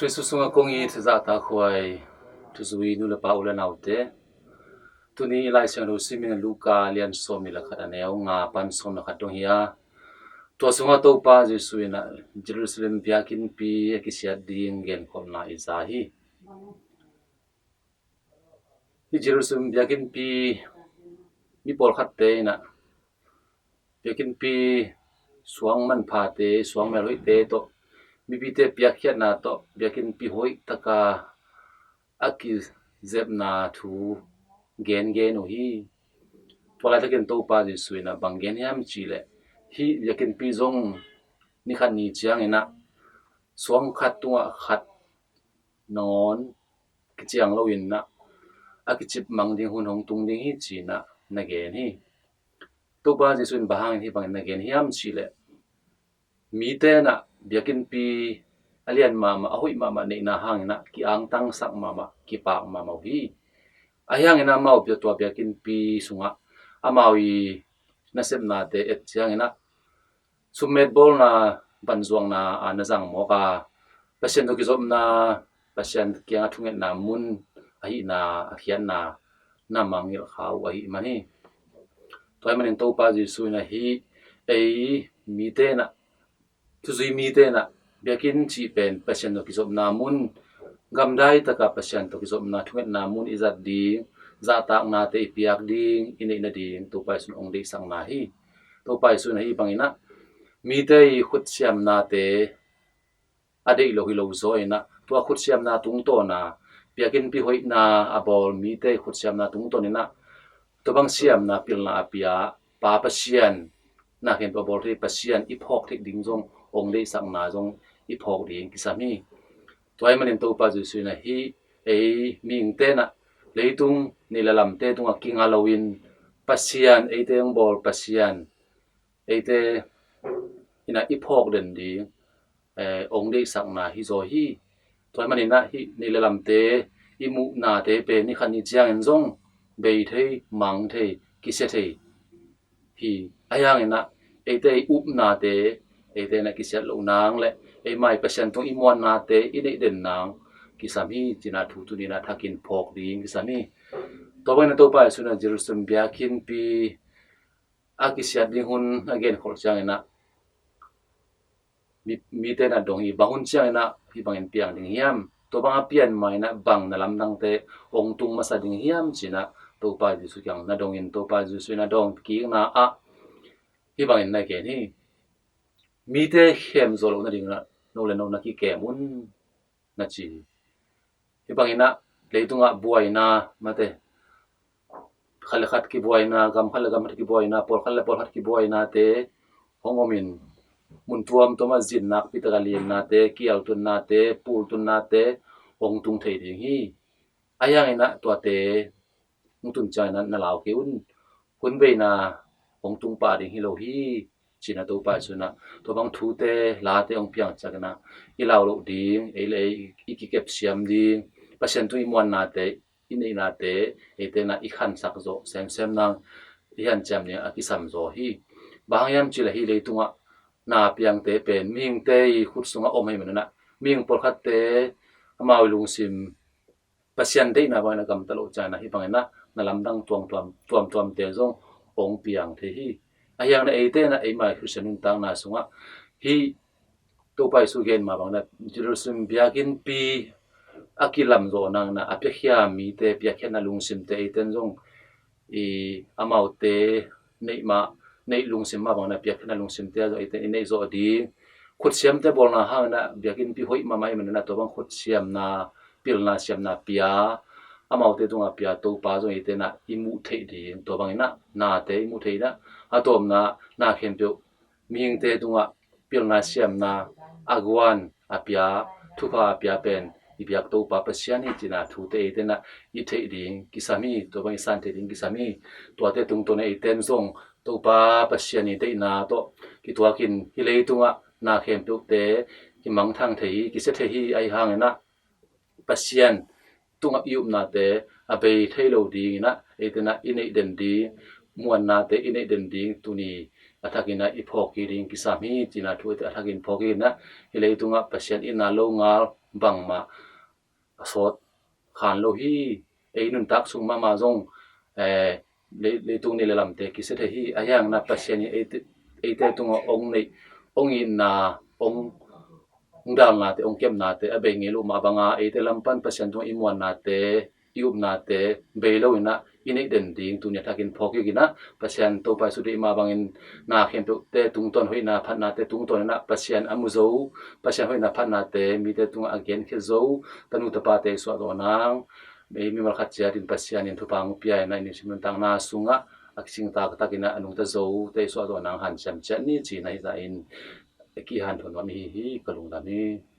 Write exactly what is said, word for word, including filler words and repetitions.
Jesu sungah kong it zahtakhuai thuzui nu le pa, u le naute, tuni i Lai Siangtho simin Luka lian sawmnih le khat, a neu nga pan sawm le khat dong hi a, tua sungah Topa Jesu in ah Jerusalem biakinnpi a kisiat ding genkholhna i za hi. Hi Jerusalem biakinnpi mi pawlkhatte in ah biakinnpi suang manphate, suang melhoihte tawh, mipite piakkhiatna tawh biakinnpi hoih taka a kizepna thu gengen uh hi. Tua laitakin Topa Jesu in ah bang gen hiam cihleh, hih biakinnpi zong ni khat ni ciangin ah suang khat tungah khat nangawn kiciang loin ah a kicip mang ding hun hong tung ding hi, ci-in ah na gen hi. Topa Jesu in bang hangin hih bangin na gen hiam cihleh, mite in ah biakinnpi a lian mahmah, a hoih mahmah neihna hangin ah ki-angtangsak mahmah, kipak mahmah uh hi. Ahi hangin ah amau bia, tua biakinnpi sungah amau i nasepnate et ciangin ah summet bawlna, vanzuakna a na zang mawk a, Pasian tawh kizopna, Pasian kiangah thungetna mun ahihna a khiatna na mangngilh kha uh ahih man hi. Tua ahih manin Topa Jesu in ah hih ei mite in ah, thuzui mite in ah biakinn cih pen Pasian tawh kizopna mun, gamdai taka Pasian tawh kizopna thungetna mun i zat ding, zahtaknate i piak ding, i neih nading Topa Jesu in hong deihsakna hi. Topa Jesu in ah hih bangin ah mite i khutsiamnate a deih lo hi lo zaw in ah, tua khutsiamna tungtawn a, biakinnpi hoihna a bawl mite i khutsiamna tungtawn in ah tua bang siamna pilna a pia Pa Pasian, na khempeuh a bawl thei Pasian i phawk theih ding zong hong deihsakna zong i phawk ding kisam hi. Tua ahih manin Topa Jesu in ah hih ei mihingte in ah leitung nei le lamte tungah kinga loin Pasian, eite hong bawl Pasian, eite in ah i phawk den ding, eh, hong deihsakna hi zaw hi. Tua ahih manin ah hih nei le lamte i muhnate pen ni khat ni ciangin zong bei thei, mang thei, kisia thei hi. Ahi hangin ah eite i upnate, eite in ah kisiat loh nang le eima i Pasian tung i muannate i neih den nang kisam hi, ci-in ah thu tuni in ah thakin phawk ding kisam hi. Tua bangin ah Topa Jesu in ah Jerusalem biakinnpi a kisiat ding hun a genkholh ciangin ah mi, mite in ah dong hi, bang hun ciangin ah hih bangin piang ding hiam? Tua bang a pian ma in ah bang na lamdangte hong tung masa ding hiam, ci-in ah Topa Jesu kiang na dongin Topa Jesu in ah dawng kikna ah hih bangin na gen hi. Mite khem zawh loh nading in ah no le no na kikem un, na ci hi. Hih bangin ah leitungah buaina, mate, khat le khat kibuaina, gam khat le gam khat kibuaina, pawlkhat le pawlkhat kibuainate hong omin, mun tuamtuam ah zin nakpi taka linnate, kialtunnate, pultunnate hong tung thei ding hi. Ahi hangin ah tuate hong tun ciangin ah na lau kei un. Hun veina hong tung pah ding hi lo hi, ci-in ah Topa Jesu in ah tua bang thute, late hong piang ciangin ah i lau loh ding, ei le ei i kikep siam ding, Pasian tung i muannate, i neihnate eite in ah i khansak zawh semsem nang i hanciam ding a kisam zaw hi. Bang hang hiam cihleh hih leitungah na piangte pen mihingte i khut sungah om ahih manin ah mihing pawlkhatte amau i lungsim Pasian deihna bangin a gamta loh ciangin ah hih bangin ah na lamdang tuamtuam, tuamtuamte zong hong piang thei hi. Ahi hangin ah eite in ah eima i Khristian nuntakna sungah hih Topa Jesu gen mah bangin ah Jerusalem biakinnpi a kilamzawh nangin ah a piakhia mite, piakkhiatna lungsimte eite in zong i amaute neih mah, neih lungsim mah bangin ah piakkhiatna lungsimte zong eite in i neih zawh ding. Khutsiamte bawlna hangin ah biakinnpi hoih mahmah ahih manin ah tua bang khutsiamna, pilna siamna pia, amaute tungah pia Topa zong eite in ah i muh theih ding. Tua bangin ah nate i muh theih in ah a tawpna na khempeuh mihingte tungah pilna siamna a guan a pia, thupha a pia pen i biak Topa Pasian hi cihna thute eite in ah i theih ding kisam hi. Tua bang i san theih ding kisam hi. Tuate tungtawn ah eite in zong Topa Pasian i deihna tawh kituakin hih leitungah na khempeuhte kimangthang thei hi, kisia thei hi. Ahi hangin ah Pasian tungah i upnate a bei thei lo dingin ah eite in ah i neih den ding, muannate i neih den ding tuni a thakin ah i phawk hi ding kisam hi cihna thu eite a thakin phawk hi in ah hih leitungah Pasian itna longal bangmah a sawt khan lo hi. Ei nuntak sung mahmah zong, eh, lei-, leitung nei le lamte kisia thei hi. Ahi hangin ah Pasian in eite, eite tungah ong neih, ong itna, ong, ong dalnate, ong kepnate a bei ngei lo mah banga eite lam pan Pasian tungah i muannate, i upnate bei lo in ah i neih den ding tuni a thakin phawk kik in ah Pasian Topa Jesu deih mah bangin na khempeuhte tungtawn hoihna phatnate tungtawn in ah Pasian a mu zo, Pasian hoihna phatnate mite tungah a genkhia zo tanu tapate i suah zawh nang, ei mimal khat ciatin Pasian in thupha hong pia in ah i nisim nuntakna sungah a kising taktak in ah a nungta zote i suah zawh nang hanciam ciat ni ci-in ah hih zah in kihanthawn nuam i hi hi. Ka lungdam hi.